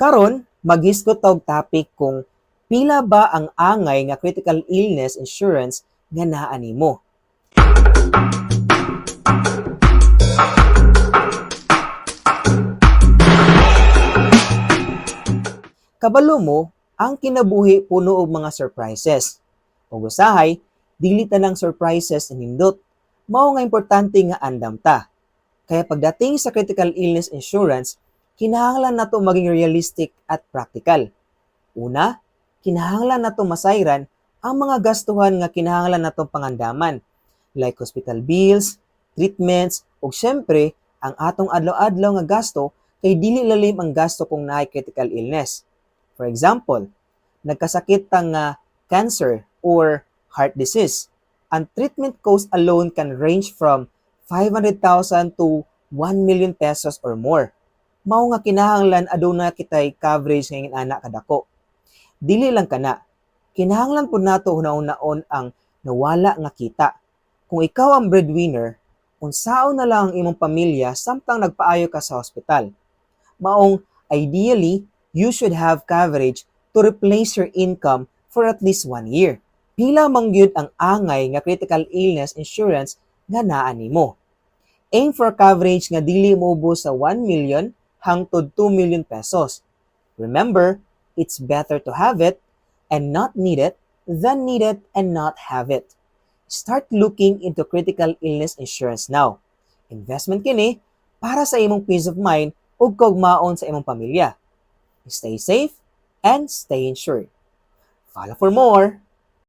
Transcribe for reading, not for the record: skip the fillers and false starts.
Karon, maghisgot ta og topic kung pila ba ang angay nga critical illness insurance nga naa nimo. Kabalo mo, ang kinabuhi puno og mga surprises. Ug usahay, dili tanang surprises nindot. Mao nga importante nga andam ta. Kaya pagdating sa critical illness insurance, kinahanglan nato maging realistic at practical. Una, kinahanglan nato masayran ang mga gastuhan nga kinahanglan natong pangandaman, like hospital bills, treatments, ug syempre, ang atong adlaw-adlaw nga gasto kay dili lalim ang gasto kung naay critical illness. For example, nagkasakit ta nga cancer or heart disease. Ang treatment cost alone can range from 500,000 to 1 million pesos or more. Mao nga kinahanglan aduna kitay coverage nga ingana kadako. Dili lang kana, kinahanglan pud nato hunahun-hunaon ang nawala nga kita. Kung ikaw ang breadwinner, unsaon na lang ang imong pamilya samtang nagpaayo ka sa hospital? Maong ideally, you should have coverage to replace your income for at least one year. Pila man gyud ang angay nga critical illness insurance nga naa nimo? Aim for coverage nga dili moubos sa 1 million hangtod 2 million pesos. Remember, it's better to have it and not need it than need it and not have it. Start looking into critical illness insurance now. Investment kini para sa imong peace of mind ug kaugmaon sa imong pamilya. Stay safe and stay insured. Follow for more.